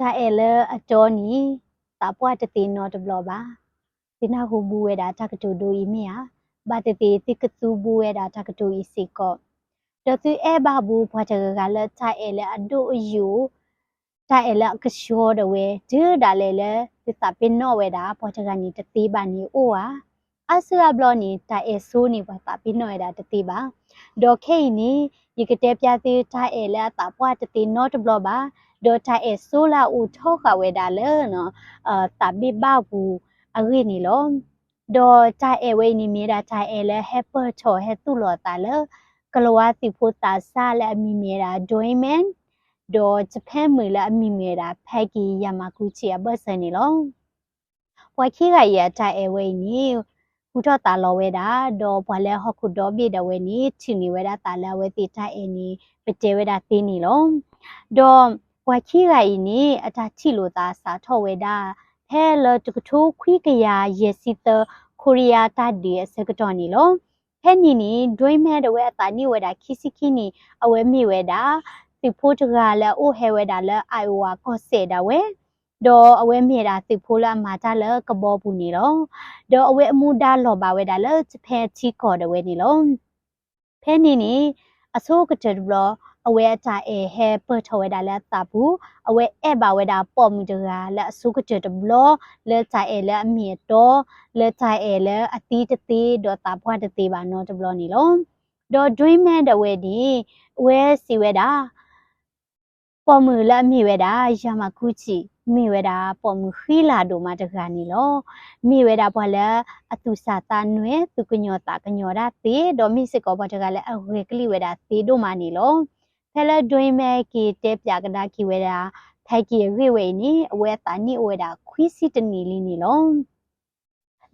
တၢ်အဲၣ်လၢအတီန့ၣ် သးပှၢ်တသ့နီတဘျီဘၣ်. သုနၢ်ဟူဘူးဝဲဒၣ်တၢ်ကတိၤဒိအံၤမ့ၢ်ဧါ. ဘၣ်သ့ၣ်သ့ၣ်သုကသူဘူးဝဲဒၣ်တၢ်ကတိၤအံၤစ့ၢ်ကီး. ဒီးသုအဲၣ်ဘၣ်ဘူးပှၤတဂၤဂၤလၢတၢ်အဲၣ်လၢအဒိၣ်အယိာ်, တၢ်အဲၣ်လၢအကဆှီဒၣ်ဝဲ, တုၤဒၣ်လဲာ်လၢသုသးပ့ၤနီၣ်ဝဲဒၣ် ပှၤတဂၤန့ၣ်တသ့ဘၣ်န့ၣ်အိၣ်ဧါ. အါစုအါဘျီန့ၣ် တၢ်အဲၣ်ဆိန့ၣ် ပှၤသးပ့ၤနီၣ်ဝဲဒၣ်တသ့ဘၣ်. ဒီးခဲအံၤန့ၣ် ယကတဲပျးသုတၢ်အဲၣ်လၢအသးပှၢ်တသ့နီတဘျီဘၣ်, ဒီးတၢ်အဲၣ်ဆိလၢအအိၣ်ထီဃာ်ဝဲဒၣ်လၢ သးဘ့ၣ်ဘၣ်ပူၤအဂ့ၢ်န့ၣ်လီၤ. ဒီးတၢ်အဲၣ်ဝဲအံၤန့ၣ်မ့ၢ်ဝဲဒၣ်တၢ်အဲၣ်လၢဟဲပၢၢ်ထီၣ်ဟဲသူၣ်လီၤအသးလၢ ကလၤဝါသုးဖိသးစၢ်လၢအမံၤမ့ၢ်ဝဲဒၣ် Doyne Mann ဒီး Japan မုၣ်လၢအမံၤမ့ၢ်ဝဲဒၣ် Peggy Yamaguchi အဘၢၣ်စၢၤန့ၣ်လီၤ. ပှၤခံဂၤအံၤအတၢ်အဲၣ်ဝဲအံၤန့ၣ် ဟူထီၣ်သးလီၤဝဲဒၣ်, ဒီးပှၤလၢဟီၣ်ခိၣ်ဒီဘ့ၣ်ဒၣ်ဝဲန့ၣ် ထံၣ်န့ၢ်ဝဲဒၣ်သးလၢအဝဲသ့ၣ်တၢ်အဲၣ်န့ၣ် ပတဲဝဲဒၣ်သ့န့ၣ်လီၤ. ဒီးပှၤခံဂၤအံၤန့ၣ် အတၢ်ထံၣ်လိာ်သးစးထီၣ်ဝဲဒၣ် ဖဲလၢတကထိခွံကယၤယဲၢ်ဆံသၢ ခိရံယါတၢ်ဒုးအဆၢကတီၢ်န့ၣ်လီၤ. ဖဲန့ၣ်န့ၣ် Doyne Mann ဒၣ်ဝဲအသးနံၣ်အိၣ်ဝဲဒၣ်ခံဆံခံနံၣ်, အဝဲမ့ၢ်ဝဲဒၣ် သုးဖိတဂၤလၢအအိၣ်ဟဲဝဲဒၣ်လၢ Iowa ကီၢ်စဲၣ်ဒၣ်ဝဲ, ဒီးအဝဲမ့ၢ်ဝဲဒၣ်သုးဖိလၢအမၤတၢ်လၢကဘီပူၤန့ၣ်လီၤ. ဒီးအဝဲအမူဒါလီၤဘၣ်ဝဲဒၣ်လၢ Japan အထံကီၢ်ဒၣ်ဝဲန့ၣ်လီၤ. ဖဲန့ၣ်န့ၣ် အဆိကတၢၢ်တဘျီ အဝဲအတၢ်အဲၣ်ဟဲပၢၢ်ထီၣ်ဝဲဒၣ်လၢအသးပူၤ, အဝဲအဲၣ်ဘၣ်ဝဲဒၣ်ပိာ်မုၣ်တဂၤလၢအဆိကတၢၢ်တဘျီ လၢတၢ်အဲၣ်လၢအမ့ၢ်အတီ, လၢတၢ်အဲၣ်လၢအသံတသ့ ဒီးသးပှၢ်တသ့ဘၣ်နီတဘျီန့ၣ်လီၤ. ဒီး Doyne Mann ဒၣ်ဝဲန့ၣ် အဝဲစံးဝဲဒၣ် ပိာ်မုၣ်လၢအမ့ၢ်ဝဲဒၣ် Yamaguchi မ့ၢ်ဝဲဒၣ်ပိာ်မုၣ်ဃံလၤဒိၣ်မးတဂၤန့ၣ်လီၤ. မ့ၢ်ဝဲဒၣ်ပှၤလၢအသူၣ်စၢ်သးနွဲၣ် သူၣ်ကညီၤသးကညီၤဒၣ်သ့, ဒီးမ့ၢ်စ့ၢ်ကီးပှၤတဂၤလၢအဂဲၤကလံၣ်ဝဲဒၣ်သ့ဒိၣ်မးန့ၣ်လီၤ. ဖဲလၢ Doyne Mann က့ၤတဲပၠးကဒါက့ၤဝဲဒၣ် Peggy အဂ့ၢ်ဝဲအံၤန့ၣ် အဝဲအသးနံၣ်အိၣ်ဝဲဒၣ်ခွံဆံတနံၣ်လံန့ၣ်လီၤ.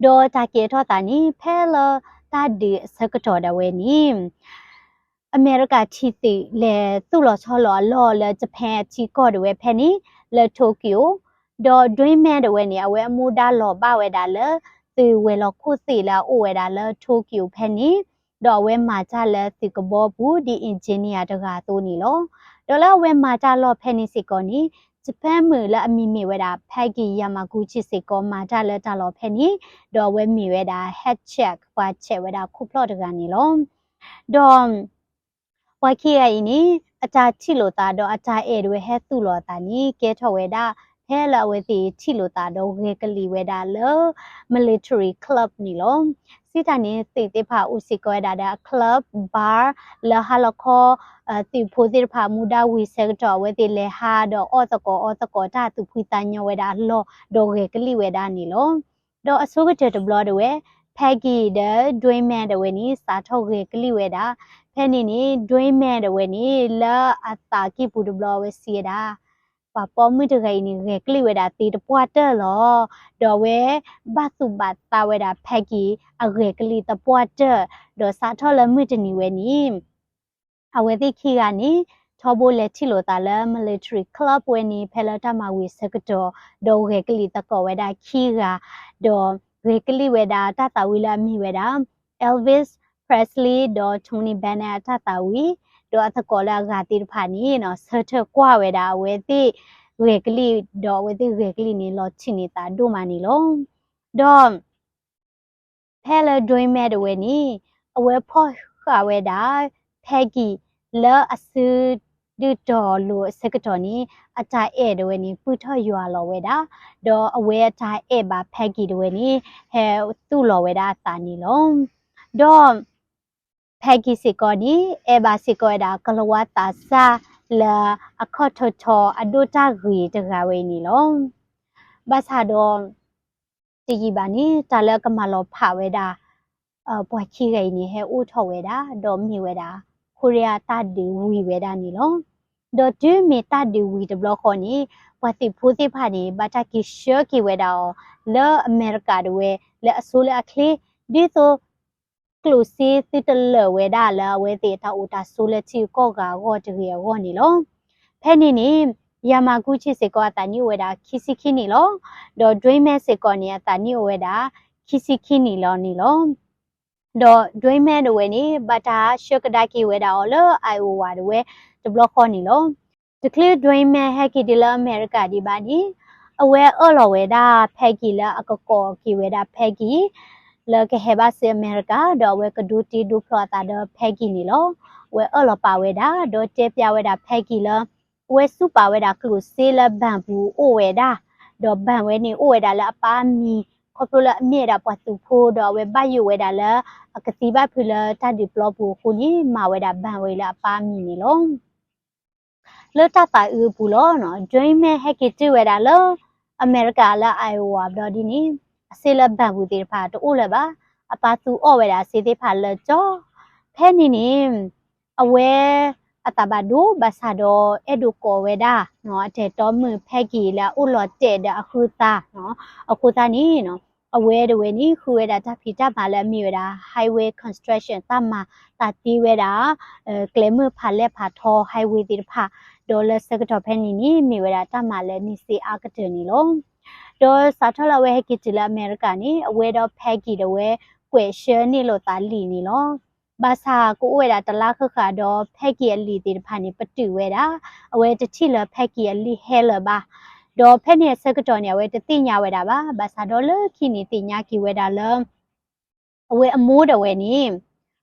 ဒီးတၢ်ကဲထီၣ်သးန့ၣ် ဖဲလၢတၢ်ဒုးအဆၢကတီၢ်ဒၣ်ဝဲန့ၣ် အမဲရကၤထံသုးလဲၤသူၣ်လီၤဆီလီၤအလီၢ်လၢ Japan အထံကီၢ်ဒၣ်ဝဲဖဲန့ၣ် လၢ Tokyo, ဒီး Doyne Mann ဒၣ်ဝဲန့ၣ် အဝဲအမူဒါလီၤဘၣ်ဝဲဒၣ်လၢ သုးဝဲၤလီၢ်ခိၣ်သ့ၣ်လၢအအိၣ်ဝဲဒၣ်လၢ Tokyo ဖဲန့ၣ်, ဒီးအဝဲမၤတၢ်လၢသုးကဘီပူၤ ဒ် engineer တဂၤအသိးန့ၣ်လီၤ. ဒီးလၢအဝဲမၤတၢ်လီၢ်ဖဲန့ၣ်စ့ၢ်ကီးန့ၣ် Japan မုၣ်လၢအမံၤမ့ၢ်ဝဲဒၣ် Peggy Yamaguchi စ့ၢ်ကီးမၤတၢ်လၢတၢ်လီၢ်ဖဲန့ၣ်, ဒီးအဝဲမ့ၢ်ဝဲဒၣ် head chef ပှၤ check ဝဲဒၣ်ခိၣ်ဖျီၣ်တဂၤန့ၣ်လီၤ. ဒီး ပှၤခံဂၤအံၤန့ၣ် အတၢ်ထံၣ်လိာ်သးဒီးအတၢ်အဲၣ်ဒၣ်ဝဲဟဲသူၣ်လီၤအသးန့ၣ် ကဲထီၣ်ဝဲဒၣ် ဖဲလၢအဝဲသ့ၣ်ထံၣ်လိာ်သးဒီးဂဲၤကလံၣ်ဝဲဒၣ်လၢ military club န့ၣ်လီၤ. စံးတၢ်န့ၣ် သုးသ့ၣ်တဖၣ်အိၣ်စ့ၢ်ကီးဝဲဒၣ်ဒီးအ club, bar လၢဟါလီၤခီ သုးဖိသ့ၣ်တဖၣ်မူဒါဝံၤဆၢကတီၢ် အဝဲသ့ၣ်လဲၤဟးဒီးအီၣ်သကိးအီသကိးတၢ်သူၣ်ဖှံသးညီဝဲဒၣ်အလီၢ် ဒီးဂဲၤကလံၣ်ဝဲဒၣ်န့ၣ်လီၤ. ဒီးအဆိကတၢၢ်တဘျီဒၣ်ဝဲ Peggy ဒီး Doyne Mann ဒၣ်ဝဲန့ၣ် စးထီၣ်ဂဲၤကလံၣ်ဝဲဒၣ်. ဖဲန့ၣ်န့ၣ် Doyne Mann ဒၣ်ဝဲန့ၣ် လၢအသးကံၢ်ပူၤတဘျီအဝဲစံးဝဲဒၣ် ပှၤပိာ်မုၣ်တဂၤအံၤန့ၣ် ဂဲၤကလံၣ်ဝဲဒၣ်သ့တပှၢ်တၢၢ်လီၤ. ဒီးအဝဲဘၣ်သူၣ်ဘၣ်သးဝဲဒၣ် Peggy အဂဲၤကလံၣ်သပှၢ်တၢၢ်, ဒီးစးထီၣ်လၢမုၢ်တနံၤဝဲန့ၣ် အဝဲသ့ၣ်ခံဂၤန့ၣ် ထီဘိလဲၤထံၣ်လိာ်သးလၢ military club ဝဲန့ၣ် ဖဲလၢတၢ်မၤဝံၤဆၢကတီၢ်, ဒီးဂဲၤကလံၣ်သကိးဝဲဒၣ်ခံဂၤ, ဒီးဂဲၤကလံၣ်ဝဲဒၣ်တၢ်သးဝံၣ်လၢအမ့ၢ်ဝဲဒၣ် Elvis Presley ဒီး Tony Bennett အတၢ်သးဝံၣ်, ဒီးအသကိးလၢအဂၤသ့ၣ်တဖၣ်န့ၣ် ဆၢထၢၣ်ကွၢ်ဝဲဒၣ်အဝဲသ့ၣ်ဂဲၤကလံၣ်, ဒီးအဝဲသ့ၣ်ဂဲၤကလံၣ်န့ၣ် လီၤထံၣ်န့ၢ်သးဒိၣ်မးန့ၣ်လီၤ. ဒီး ဖဲလၢ Doyne Mann ဒၣ်ဝဲန့ၣ် အဝဲဖီၣ်ဃာ်ဝဲဒၣ် Peggy လၢအစုဒုၣ်တီၤလိာ်အဆၢကတီၢ်န့ၣ် အတၢ်အဲၣ်ဒၣ်ဝဲန့ၣ် ပုၢ်ထီၣ်ယွၤလီၤဝဲဒၣ်, ဒီးအဝဲအတၢ်အဲၣ်ဘၣ် Peggy ဒၣ်ဝဲန့ၣ် ဟဲသူၣ်လီၤဝဲဒၣ်အသးန့ၣ်လီၤ. ဒီး Peggy စ့ၢ်ကီးန့ၣ် အဲၣ်ဘၣ်စ့ၢ်ကီးဝဲဒၣ် ကလၤဝါသးစၢ်လၢအခီၣ်ထီထီအဒိၣ်တၢ်ဂ့ၤတဂၤဝဲအံၤန့ၣ်လီၤ. ဘၣ်ဆၣ်ဒီး တယံာ်ဘၣ်န့ၣ် တၢ်လၢကမၤလီၤဖးဝဲဒၣ် ပှၤခံဂၤအံၤန့ၣ် ဟဲအိၣ်ထီၣ်ဝဲဒၣ်, ဒီးမ့ၢ်ဝဲဒၣ် ခိရံယါတၢ်ဒုးဝံၤဝဲဒၣ်န့ၣ်လီၤ. ဒီးတုၤမ့ၢ်တၢ်ဒုးဝံၤတဘျီဃီန့ၣ် ပှၤသုးဖိသ့ၣ်တဖၣ်န့ၣ် ဘၣ်တၢ်က့ၤဆှၢက့ၤဝဲဒၣ်အီၤ လၢအမဲရကၤဒၣ်ဝဲ လၢအဆိလၢအချ့, ဒ်သိး ကျိၣ်စ့သုတလၢာ်ဝဲဒၣ်လၢအဝဲသ့ၣ်တၢ်အိၣ်တၢ်ဆိးလၢထံဂုၤကီၢ်ဂၤအဂီၢ်တဂ့ၤအဂီၢ်န့ၣ်လီၤ. ဖဲန့ၣ်န့ၣ် Yamaguchi စ့ၢ်ကီးအသးနံၣ်အိၣ်ဝဲဒၣ်ခံဆံခံနံၣ်လီၤ. ဒီး Doyne Mann စ့ၢ်ကီးန့ၣ် အသးနံၣ်အိၣ်ဝဲဒၣ် ခံဆံခံနံၣ်လီၤန့ၣ်လီၤ. ဒီး Doyne Mann ဒၣ်ဝဲန့ၣ် ဘၣ်တၢ်ဆှၢကဒါက့ၤဝဲဒၣ်အီၤလၢ Iowa ဒၣ်ဝဲ တဘျီဃီန့ၣ်လီၤ. တချုး Dwayne May ဟဲက့ၤတုၤလၢအမဲရကၤဒံးဘၣ်န့ၣ် အဝဲအၢၣ်လီၤဝဲဒၣ် Peggy လၢအကကိးက့ၤဝဲဒၣ် Peggy လၢကဟဲဘၣ်ဆူအမဲရကၤ ဒီးအဝဲကဒိတ့ဒိဖျီအသးဒီး Peggy န့ၣ်လီၤ. အဝဲအၢၣ်လီၤပာ်ဝဲဒၣ် ဒီးတဲပျးဝဲဒၣ် Peggy လၢ အဝဲစူးပာ်ဝဲဒၣ်ကျိၣ်စ့လၢ ဘဏ် ပူၤအိၣ်ဝဲဒၣ်, ဒီး ဘဏ် ဝဲန့ၣ်အိၣ်ဝဲဒၣ်လၢအပၢ်အမံၤ ခီဖျိလၢအမ့ၢ်ဝဲဒၣ်ပှၤသုးဖိ ဒီးအဝဲဘၣ်ယိၣ်ဝဲဒၣ်လၢ အကသံဘၣ်ဖုးလၢတၢ်ဒုးပျီပူၤအဃိန့ၣ် မၤဝဲဒၣ် ဘဏ် ဝဲလၢအပၢ်အမံၤန့ၣ်လီၤ. လၢတၢ်သးအုးအပူၤလီၤ Dwayne May ဟဲက့ၤတုၤဝဲဒၣ်လၢ အမဲရကၤလၢ Iowa ဘျီဒ်န့ၣ် အစ့လၢ ဘဏ် ပူၤသ့ၣ်တဖၣ်တအိၣ်လၢၤဘၣ်. အပၢ်သူအီၣ်ဝဲဒၣ်အစ့သ့ၣ်တဖၣ်လၢကၠီ ဖဲန့ၣ်န့ၣ် အဝဲအသးဘၣ်ဒိဘၣ်ဆၣ်ဒီး အဲၣ်ဒိးကိးဝဲဒၣ် အတံၤသကိးမုၣ် Peggy လၢအအိၣ်လီၤတဲာ်ဒီးအဃုသး အဃိသတးန့ၣ် အဝဲတဝဲန့ၣ် ဃုဝဲဒၣ်တၢ်ဖံးတၢ်မၤလၢအမ့ၢ်ဝဲဒၣ် highway construction တၢ်မၤသးတ့ဝဲဒၣ် ကျဲမုၢ်ဖးလဲၢ်ဖးထီ highway သ့ၣ်တဖၣ် ဒီးလၢဆၢကတီၢ်ဖဲန့ၣ်န့ၣ် မ့ၢ်ဝဲဒၣ်တၢ်မၤလၢန့ၢ်စ့အါကတၢၢ်န့ၣ်လီၤ. ဒီးစးထီၣ်လၢအဝဲဟဲက့ၤတုၤလၢအမဲရကၤန့ၣ် အဝဲဒီး Peggy ဒီးဝဲ ကွဲးဆှၢန့ၢ်လိာ်သးလံာ်န့ၣ်လီၤ. ဘၣ်ဆၣ်ကအိၣ်ဝဲဒၣ်တလါဃၣ်ဃၣ်ဒီး Peggy အလံာ်သ့ၣ်တဖၣ်န့ၣ် ပတုာ်ဝဲဒၣ်, အဝဲတထံၣ်လၢ Peggy အလံာ်ဟဲလၢၤဘၣ်. ဒီးဖဲန့ၣ်အဆၢကတီၢ်န့ၣ် အဝဲတသ့ၣ်ညါဝဲဒၣ်ဘၣ်. ဘၣ်ဆၣ်ဒီးလၢခံန့ၣ်သ့ၣ်ညါက့ၤဝဲဒၣ်လၢ အဝဲအမိၢ်ဒီးဝဲန့ၣ်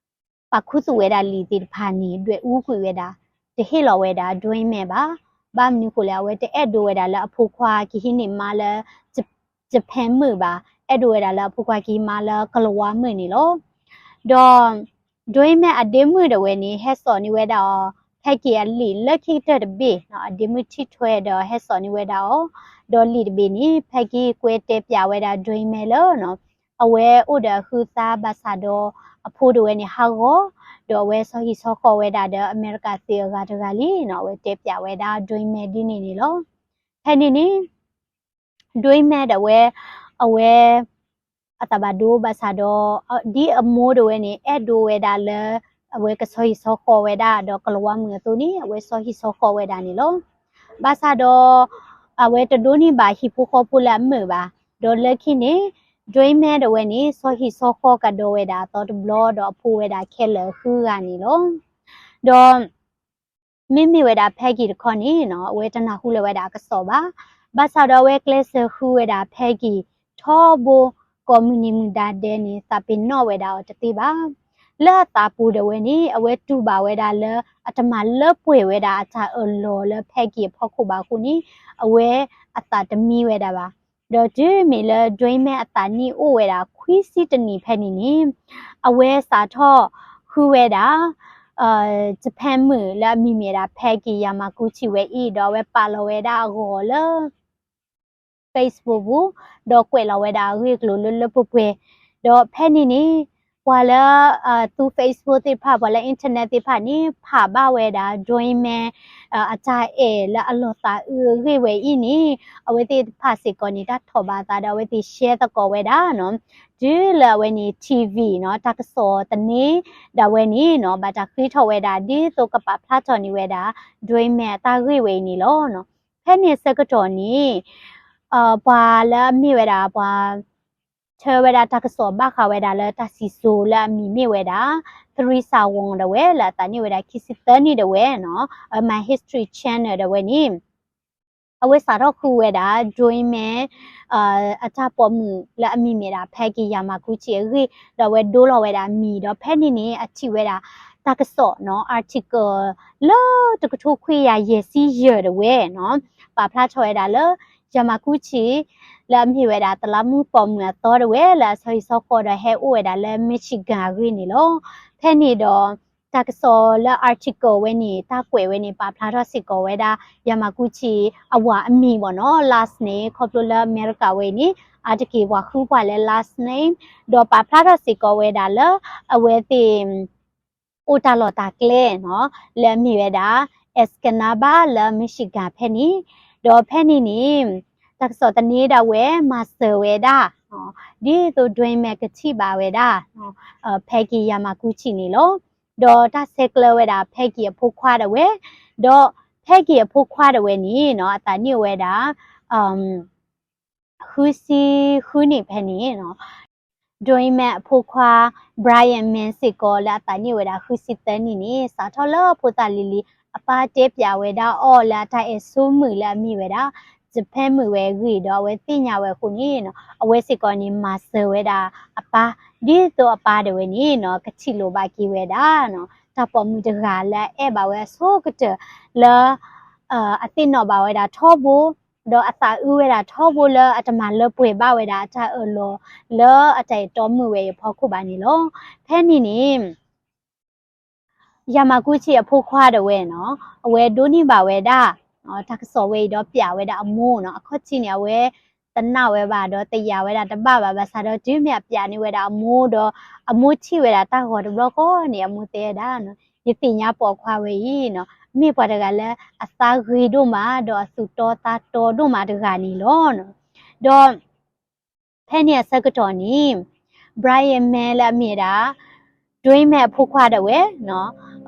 ပာ်ခူသူၣ်ဝဲဒၣ်လံာ်သ့ၣ်တဖၣ်န့ၣ် ဒွဲၣ်အူကွံာ်ဝဲဒၣ်, တဟ့ၣ်လီၤဝဲဒၣ် Dwayne May ဘၣ်. ဘၣ်မနုၤဃိလဲၣ် အဝဲတအဲၣ်ဒိးဝဲဒၣ်လၢအဖိခွါကဟံးန့ၢ်မါလၢ Japan မုၣ်ဘၣ်, အဲၣ်ဒိးဝဲဒၣ်လၢအဖိခွါကဟံးမါလၢကလၤဝါမုၣ်န့ၣ်လီၤ. ဒီး Dwayne May အဒ့မုၣ်ဒီးဝဲန့ၣ် ဟဲစိာ်န့ၢ်ဝဲဒၣ်အီၤ Peggy အလံာ်လၢခံကတၢၢ်တဘ့ၣ်, အဒ့မုၣ်ထံၣ်ထွဲဒီးဟဲစိာ်န့ၢ်ဝဲဒၣ်အီၤ, ဒီးလံာ်တဘ့ၣ်န့ၣ် Peggy ကွဲးတဲပျးဝဲဒၣ် Dwayne May လၢ အဝဲအိၣ်ဒီးအဃုသးဘၣ်ဆၣ်ဒီး အဖိဒီးဝဲန့ၣ်ဟးဂီၤ, ဒီးအဝဲဆီဟံၣ်ဆီဃီဝဲဒၣ်ဒီးအမဲရကၤသုးအဂၤတဂၤလံန့ၣ် အဝဲတဲပျးဝဲဒၣ် Dwayne May ဒ်န့ၣ်န့ၣ်လီၤ. ဖဲန့ၣ်န့ၣ် Dwayne May ဒီးဝဲ အဝဲ အသးဘၣ်ဒိဘၣ်ဆၣ်ဒီး ဒ်အမိၢ်ဒီးဝဲန့ၣ် အဲၣ်ဒိးဝဲဒၣ်လၢ အဝဲကဆီဟံၣ်ဆီဃီဝဲဒၣ်ဒီးကလၤဝါမုၣ်အသိးန့ၣ် အဝဲဆီဟံၣ်ဆီဃီဝဲဒၣ်န့ၣ်လီၤ. ဘၣ်ဆၣ်ဒီး အဝဲတဒိးန့ၢ်ဘၣ်ဟံၣ်ဖိဃီဖိလၢအမုာ်ဘၣ်. ဒီးလၢခံန့ၣ် Dwayne May ဒီးဝဲန့ၣ် ဆီဟံၣ်ဆီဃီကဒီးဝဲဒၣ်အသီတဘျီဒီးအဖိဝဲဒၣ်ခဲလၢာ်ဃုဂၤန့ၣ်လီၤ. ဒီး မ့မ့ၢ်ဝဲဒၣ် Peggy တခီန့ၣ် အဝဲတနၢ်ဟူလၢၤဝဲဒၣ်အကစီၣ်ဘၣ်. ဘၣ်ဆၣ်ဒီးအဝဲကျဲးစၢးဃုဝဲဒၣ် Peggy ထီဘိ ကိးမုၢ်နံၤမုၢ်ဒါဒဲးန့ၣ် သးပ့ၤနီၣ်ဝဲဒၣ်အီၤတသ့ဘၣ်. လၢအသးပူၤဒီးဝဲန့ၣ် အဝဲတူၢ်ဘၣ်ဝဲဒၣ်လၢ အတမၤလၢပှဲၤဝဲဒၣ်အတၢ်အၢၣ်လီၤလၢ Peggy အဖီခိၣ်ဘၣ်အဃိန့ၣ် အဝဲအသးတမံဝဲဒၣ်ဘၣ်. ဒီးတုၤမ့ၢ်လၢ Dwayne May အသးနံၣ်အိၣ်ဝဲဒၣ်ခွံဆံတနံၣ်ဖဲန့ၣ်န့ၣ် အဝဲစးထီၣ်ဃုဝဲဒၣ် Japan မုၣ်လၢအမံၤမ့ၢ်ဝဲဒၣ် Peggy Yamaguchi ဝဲအံၤ ဒီးအဝဲပာ်လီၤဝဲဒၣ်အဂီၤလၢ Facebook ပူၤ ဒီးကွဲးလီၤဝဲဒၣ်အဂ့ၢ်အကျိၤလၢလၢပှဲၤပှဲၤ, ဒီးဖဲန့ၣ်န့ၣ် ပှၤလၢ သူ Facebook သ့ၣ်တဖၣ် ပှၤလၢ internet သ့ၣ်တဖၣ်န့ၣ် ဖးဘၣ်ဝဲဒၣ် Dwayne May အတၢ်အဲၣ်လၢအလီၤသးအုးအဂ့ၢ်ဝဲအံၤန့ၣ် အဝဲသ့ၣ်တဖၣ်စ့ၢ်ကီးန့ၣ် တၢ်ထီၣ်ဘၣ်အသးဒီးအဝဲသ့ၣ် share သကိးဝဲဒၣ်နီၤ တုၤလၢအဝဲန့ၣ် TV နီၤ တၢ်ကစီၣ်သန့ဒၣ်ဝဲန့ၣ်နီၤ ဘၣ်တၢ်ဃ့ထီၣ်ဝဲဒၣ် ဒ်သိးကပာ်ဖျါထီၣ်န့ၢ်ဝဲဒၣ် Dwayne May အတၢ်ဂ့ၢ်ဝဲအံၤန့ၣ်လီၤ. ဖဲန့ၣ်အဆၢကတီၢ်န့ၣ် ပှၤလၢအမ့ၢ်ဝဲဒၣ်ပှၤ ထၢဝဲဒၣ်တၢ်ကစီၣ်ဘၣ်ဃးဝဲဒၣ်လၢတၢ်စံၣ်စိၤလၢအမံၤမ့ၢ်ဝဲဒၣ် Theresa Wong ဒၣ်ဝဲ လၢအသးနံၣ်ဝဲဒၣ်ခံဆံသၢနံၣ်ဒၣ်ဝဲနီၤ My History Channel ဒၣ်ဝဲန့ၣ် အဝဲစးထီၣ်ဃုဝဲဒၣ် Dwayne May အတၢ်ပိာ်မုၣ်လၢအမံၤမ့ၢ်ဒၣ် Peggy Yamaguchi အဂ့ၢ် ဒီးအဝဲဒိလီၤဝဲဒၣ်အမံၤ ဒီးဖဲန့ၣ်န့ၣ် အထံၣ်ဝဲဒၣ် တၢ်ကစီၣ်နီၤ article လၢတကထိခွံကယၤယဲၢ်ဆံယဲၢ်ဒၣ်ဝဲနီၤ ပာ်ဖျါထီၣ်ဝဲဒၣ်လၢ Yamaguchi လၢအမ့ၢ်ဝဲဒၣ်တလးမူပိာ်မုၣ်အသီဒၣ်ဝဲ လၢအဆီဟံၣ်ဆီဃီဒီးဟဲအိၣ်ဝဲဒၣ်လၢ Michigan အဂ့ၢ်န့ၣ်လီၤ. ဖဲန့ၣ်ဒီး တၢ်ကစီၣ်လၢ article ဝဲန့ၣ် တၢ်ကွဲးဝဲန့ၣ် ပာ်ဖျါထီၣ်စ့ၢ်ကီးဝဲဒၣ် Yamaguchi အဝၤအမံၤဘၣ်နီၤ last name ခီဖျိလၢအမဲရကၤဝဲအံၤန့ၣ် အါတက့ၢ်ပှၤဃုပှၤလၢ last name ဒီးပာ်ဖျါထီၣ်စ့ၢ်ကီးဝဲဒၣ်လၢ အဝဲသ့ၣ် အိၣ်တၢ်လီၢ်တၢ်ကျဲနီၤ လၢအမ့ၢ်ဝဲဒၣ် Escanaba လၢ Michigan ဖဲန့ၣ် ဒီးဖဲန့ၣ်န့ၣ် တၢ်ကစီၣ်သန့ဒၣ်ဝဲ မၤစၢၤဝဲဒၣ် ဒ်သိး Dwayne May ကထံၣ်ဘၣ်ဝဲဒၣ် Peggy Yamaguchi န့ၣ်လီၤ. ဒီးတၢ်ဆဲးကျၢဝဲဒၣ် Peggy အဖိခွါဒၣ်ဝဲ ဒီး Peggy အဖိခွါဒၣ်ဝဲန့ၣ်နီၤ အသးနံၣ်အိၣ်ဝဲဒၣ် ဃုဆံဃုနံၣ်ဖဲန့ၣ်နီၤ Dwayne May အဖိခွါ Brian May စ့ၢ်ကီးလၢအသးနံၣ်ဝဲဒၣ်ဃုဆံသၢနံၣ်န့ၣ် စးထီၣ်လၢဖိသၣ်လံၤလံၤ အပၢ်တဲပၠးဝဲဒၣ်အီၤလၢအတၢ်အဲၣ်ဆိမုၣ်လၢအမ့ၢ်ဝဲဒၣ် Japan မုၣ်ဝဲအဂ့ၢ်ဒီး အဝဲသ့ၣ်ညါဝဲအဃိန့ၣ်နီၤ အဝဲစ့ၢ်ကီးန့ၣ် မၤစၢၤဝဲဒၣ်အပၢ် ဒ်သိးအပၢ်ဒၣ်ဝဲန့ၣ်နီၤ ကထံၣ်လိာ်ဘၣ်က့ၤဝဲဒၣ်နီၤ တၢ်ပိာ်မုၣ်တဂၤလၢအအဲၣ်ဘၣ်ဝဲအဆိကတၢၢ်လၢ အသ့ၣ်နီၣ်ဘၣ်ဝဲဒၣ်ထီဘိ ဒီးအသးအုးဝဲဒၣ်ထီဘိလၢအတမၤလၢပှဲၤဘၣ်ဝဲဒၣ်အတၢ်အၢၣ်လီၤလၢအတၢ်အဲၣ်တီမုၣ်ဝဲအံၤအဖီခိၣ်ဘၣ်န့ၣ်လီၤ. ဖဲန့ၣ်န့ၣ် ယၤမၤကူထံအဖိခွါဒၣ်ဝဲနီၤ အဝဲဒိးန့ၢ်ဘၣ်ဝဲဒၣ် တၢ်ကစီၣ်ဝဲအံၤဒီးပၠးဝဲဒၣ်အမိၢ်နီၤ အခီၣ်ထံးန့ၣ် အဝဲတနာ်ဝဲဘၣ်ဒီးတယာ်ဝဲဒၣ်တဘၣ်ဘၣ် ဘၣ်ဆၣ်ဒီးတုၤမ့ၢ်အပၠးန့ၢ်ဝဲဒၣ်အမိၢ်ဒီး အမိၢ်ထံၣ်ဝဲဒၣ်တၢ်ဂီၤတဘျီဃီန့ၣ် အမိၢ်တဲဝဲဒၣ်နီၤ ယသ့ၣ်ညါပိာ်ခွါဝဲအံၤနီၤ မ့ၢ်ပှၤတဂၤလၢအသးဂ့ၤဒိၣ်မး ဒီးအသူၣ်တီသးတီဒိၣ်မးတဂၤန့ၣ်လီၤ. ဒီး ဖဲန့ၣ်အဆၢကတီၢ်န့ၣ် Brian မဲလၢအမ့ၢ်ဝဲဒၣ် ဒွဲမဲအဖိခွါဒၣ်ဝဲနီၤ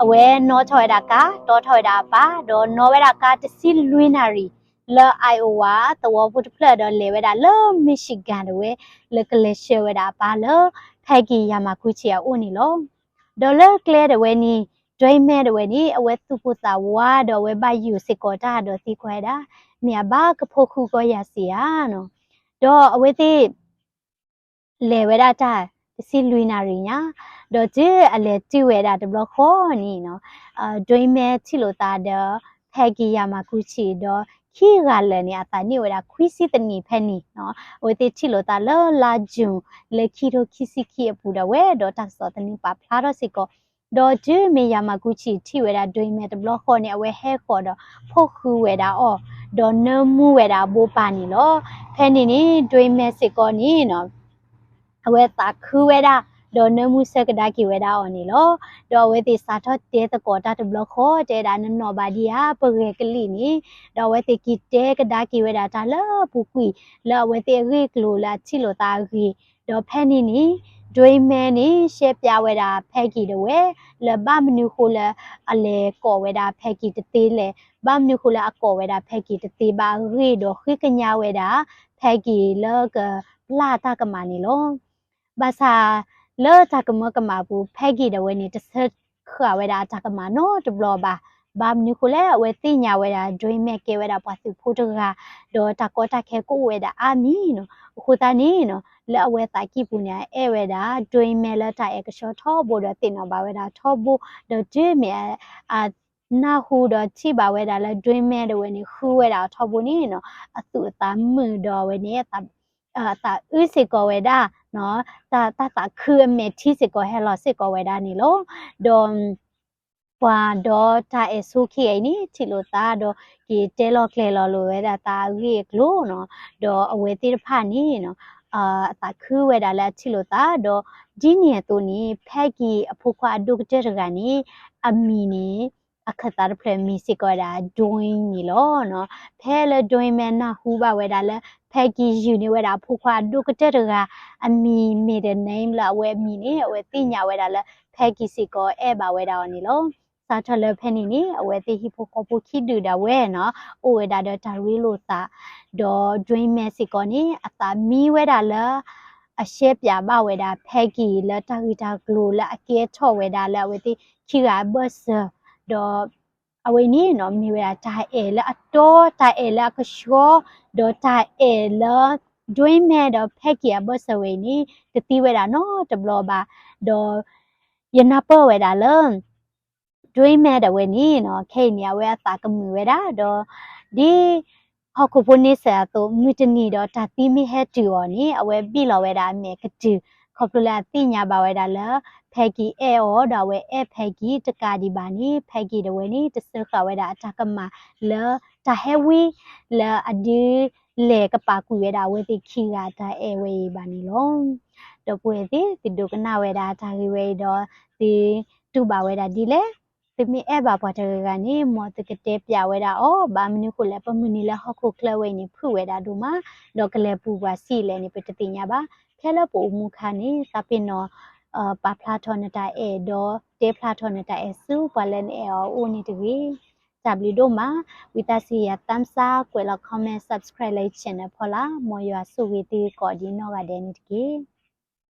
အဝဲနီၣ်ထီၣ်ဝဲဒၣ်ကါ တီထီၣ်ဝဲဒၣ်အပၢ် ဒီးနီၣ်ဝဲဒၣ်ကါတဆံလွံၢ်နၣ်ရံၣ် လၢ Iowa သဝီဖိတဖျၢၣ်ဒီးလဲၤဝဲဒၣ်လၢ Michigan ဒၣ်ဝဲ လၢကလဲၤဆှၢဝဲဒၣ်အပၢ်လၢ Peggy ယၤမၤကူထံအအိၣ်န့ၣ်လီၤ. ဒီးလၢကျဲဒၣ်ဝဲန့ၣ် ဒွဲမဲဒၣ်ဝဲန့ၣ် အဝဲသူၣ်ပိၢ်သးဝးဒီးအဝဲဘၣ်ယိၣ်စ့ၢ်ကီးတၢ်ဒီးသံကွၢ်ဝဲဒၣ် မ့ၢ်အဘၣ်ကဖိဃုကီယၤစ့ဧါနီၤ ဒီးအဝဲသ့ၣ် လဲၤဝဲဒၣ်တၢ်တဆံလွံၢ်နၣ်ရံၣ်ညါ, ဒီးတုၤအလဲၤတုၤဝဲဒၣ်တဘျီဃီန့ၣ်နီၤ, ဒွဲမဲထံၣ်လိာ်သးဒီး Peggy Yamaguchi ဒီးခံဂၤလၢာ်န့ၣ် အသးနံၣ်အိၣ်ဝဲဒၣ်ခွံဆံသနံးဖဲန့ၣ်နီၤ, အဝဲသ့ၣ်ထံၣ်လိာ်သးလၢလါ June လၢခံထိခံဆံခံအပူၤဒၣ်ဝဲ, ဒီးတၢ်ကစီၣ်သန့ပာ်ဖျါထီၣ်စ့ၢ်ကီး, ဒီးတုၤမ့ၢ် Yamaguchi ထံၣ်ဝဲဒၣ်ဒွဲမဲတဘျီဃီန့ၣ် အဝဲဟဲဃီၤဒီးဖီၣ်ဃုာ်ဝဲဒၣ်အီၤ, ဒီးနၢမူဝဲဒၣ်အဘိပၢ်န့ၣ်လီၤ. ဖဲန့ၣ်န့ၣ် ဒွဲမဲစ့ၢ်ကီးန့ၣ်နီၤ အဝဲသးခုဝဲဒၣ်, ဒီးနၢမူဆၢကဒါက့ၤဝဲဒၣ်အီၤန့ၣ်လီၤ. ဒီးအဝဲသ့ၣ်စးထီၣ်တဲသကိးတၢ်တဘျီဃီ တဲဝဲဒၣ်နနီၣ်ဘၣ်ဒံးဧါ ပဂဲၤကလံၣ်န့ၣ်, ဒီးအဝဲသ့ၣ်က့ၤတဲကဒါက့ၤဝဲဒၣ်တၢ်လၢအပူၤကွံာ် လၢအဝဲသ့ၣ်အဂ့ၢ်အကျိၤလၢအထံၣ်လိာ်သးအဂ့ၢ်, ဒီးဖဲန့ၣ်န့ၣ် ဒွဲမဲန့ၣ် ရှဲပၠးဝဲဒၣ် Peggy ဒၣ်ဝဲ လၢဘၣ်မနုၤဃိလၢအလဲၤကိးဝဲဒၣ် Peggy တသ့လဲၣ်, ဘၣ်မနုၤဃိလၢအကိးဝဲဒၣ် Peggy တသ့ဘၣ်အဂ့ၢ် ဒီးဃ့ကညးဝဲဒၣ် Peggy လၢကပျၢ်တၢ်ကမၣ်န့ၣ်လီၤ. ဘၣ်ဆၣ်လၢတၢ်ကမၢကမၣ်အပူၤ Peggy ဒၣ်ဝဲန့ၣ် တဆၢဃာ်ဝဲဒၣ်အတၢ်ကမၣ်နီတဘျီဘၣ်. ဘၣ်မနုၤဃိလဲၣ် အဝဲသ့ၣ်ညါဝဲဒၣ် ဒွဲမဲကဲဝဲဒၣ်ပှၤသုးဖိတဂၤ, ဒီးတၢ်ကီတၢ်ခဲကအိၣ်ဝဲဒၣ်အါမံၤနီၤ. အဃိသတးန့ၣ်နီၤ လၢအဝဲသးကံၢ်ပူၤန့ၣ် အအဲၣ်ဝဲဒၣ် ဒွဲမဲလၢတၢ်အဲၣ်ကဆှီထီဘိ ဒီးသ့ၣ်နီၣ်ဘၣ်ဝဲဒၣ်ထီဘိ, ဒီးတုၤမ့ၢ်အ နၢ်ဟူဒီးထံၣ်ဘၣ်ဝဲဒၣ်လၢဒွဲမဲဒၣ်ဝဲန့ၣ် ဃုဝဲဒၣ်အီၤထီဘိန့ၣ်နီၤ, အသူၣ်အသးမုာ်ဒီးအဝဲန့ၣ် အသးအုးစ့ၢ်ကီးဝဲဒၣ်, တၢ်သးခုအမဲာ်ထံစ့ၢ်ကီးဟဲလီၤစ့ၢ်ကီးဝဲဒၣ်န့ၣ်လီၤ. ဒီး ပှၤဒီးတၢ်အဲၣ်ဆိခံဂၤအံၤန့ၣ် ထံၣ်လိာ်သးဒီး က့ၤတဲလီၤကျဲၤလီၤလိာ်ဝဲဒၣ်သးအဂ့ၢ်အကျိၤနီၤ, ဒီးအဝဲသ့ၣ်တဖၣ်န့ၣ်နီၤ အသးခုဝဲဒၣ်လၢအထံၣ်လိာ်သး, ဒီးဒ်န့ၣ်အသိးန့ၣ် Peggy အဖိခွါအဒိၣ်ကတၢၢ်တဂၤန့ၣ် အမံၤန့ၣ် အခၢၣ်သးတဖျၢၣ်မံၤစ့ၢ်ကီးဝဲဒၣ် Dwayne န့ၣ်လီၤ. ဖဲလၢ Dwayne မ့ၢ်နၢ်ဟူဘၣ်ဝဲဒၣ်လၢ Peggy ယုၢ်န့ၢ်ဝဲဒၣ်အဖိခွါအဒိၣ်ကတၢၢ်တဂၤ အမံၤ middle name လၢအဝဲအမံၤန့ၣ် အဝဲသ့ၣ်ညါဝဲဒၣ်လၢ Peggy စ့ၢ်ကီးအဲၣ်ဘၣ်ဝဲဒၣ်အီၤန့ၣ်လီၤ. စးထီၣ်လၢဖဲန့ၣ်န့ၣ် အဝဲသ့ၣ်ဟံၣ်ဖိဃီဖိခံဒုၣ်ဒၣ်ဝဲနီၤ အိၣ်ဝဲဒၣ်ဒီးတၢ်ရ့လိာ်သး, ဒီး Dwayne စ့ၢ်ကီးန့ၣ် အသးမံဝဲဒၣ်လၢ အရှဲပၠးဘၣ်ဝဲဒၣ် Peggy လၢတၢ်ဂ့ၢ်တၢ်ကျိၤလၢအကဲထီၣ်ဝဲဒၣ်လၢအဝဲသ့ၣ်ခံဂၤအဘၢၣ်စၢၤ, ဒီး အဝဲန့ၣ်နီၤ မ့ၢ်ဝဲဒၣ်တၢ်အဲၣ်လၢအတီ တၢ်အဲၣ်လၢအကဆှီ, ဒီးတၢ်အဲၣ်လၢ Dwayne ဒီး Peggy အဘၢၣ်စၢၤဝဲအံၤန့ၣ် တသံဝဲဒၣ်နီတဘျီဘၣ်. ဒီး ယနၢ်ပၢၢ်ဝဲဒၣ်လၢ Dwayne ဒၣ်ဝဲန့ၣ်နီၤ ခဲအံၤန့ၣ် အဝဲအသးကမုာ်ဝဲဒၣ်ဒီး ဒ် ဟီၣ်ခိၣ်ဖိန့ဆၢၣ်အသိး မုၢ်တနံၤဒီးတၢ်သံမ့ၢ်ဟဲတုၤအီၤန့ၣ် အဝဲဘံၣ်လီၤဝဲဒၣ်အမဲာ်ကတုၤ, ခီဖျိလၢအသ့ၣ်ညါဘၣ်ဝဲဒၣ်လၢ Peggy အဲၣ်အီၤ ဒီးအဝဲအဲၣ် Peggy တကးဒံးဘၣ်န့ၣ် Peggy ဒၣ်ဝဲန့ၣ် တစၢဃာ်ဝဲဒၣ်အတၢ်ကမၣ်လၢတၢ်ဟဲဝံ လၢအဒုးလဲၤကပာ်ကွံာ်ဝဲဒၣ်အဝဲသ့ၣ်ခံဂၤတၢ်အဲၣ်ဝဲအံၤဘၣ်န့ၣ်လီၤ. ဒီပုၢ်ဝဲၢ်သ့ၣ် သုဒိကနၣ်ဝဲဒၣ်တၢ်ဂ့ၢ်ဝဲအံၤဒီး သုတူၢ်ဘၣ်ဝဲဒၣ်ဒ်လဲၣ်. သုမ့ၢ်အဲၣ်ဘၣ်ပှၤတဂၤဂၤန့ၣ် မ်သုကတဲပၠးဝဲဒၣ်အီၤ, ဘၣ်မနုၤဃိလဲၣ် ပမုၢ်နံၤလၢဟီၣ်ခိၣ်ချၢဝဲအံၤန့ၣ် ဖုၣ်ဝဲဒၣ်ဒိၣ်မး, ဒီးကလဲၤပူၤပှၤဆံးလဲၣ်န့ၣ် ပတသ့ၣ်ညါဘၣ်. ဖဲလၢပအိၣ်မူခါန့ၣ် သးပ့ၤနီၣ် ပာ်ဖျါထီၣ်နတၢ်အဲၣ်ဒီး တဲဖျါထီၣ်နတၢ်အဲၣ်ဆူပှၤလၢနအဲၣ်အီၤအအိၣ်န့ၣ်တဂ့ၤ. တၢ်ဘျုးဒိၣ်မး, ဝံသးစူၤယၤ thumbs up ကွဲးလီၤ comment, subscribe လၢ channel ဖီလာ်, မ်ယွၤဆိၣ်ဂ့ၤသုကိးဒံးနီၢ်ဂၤဒဲးန့ၣ်တက့ၢ်.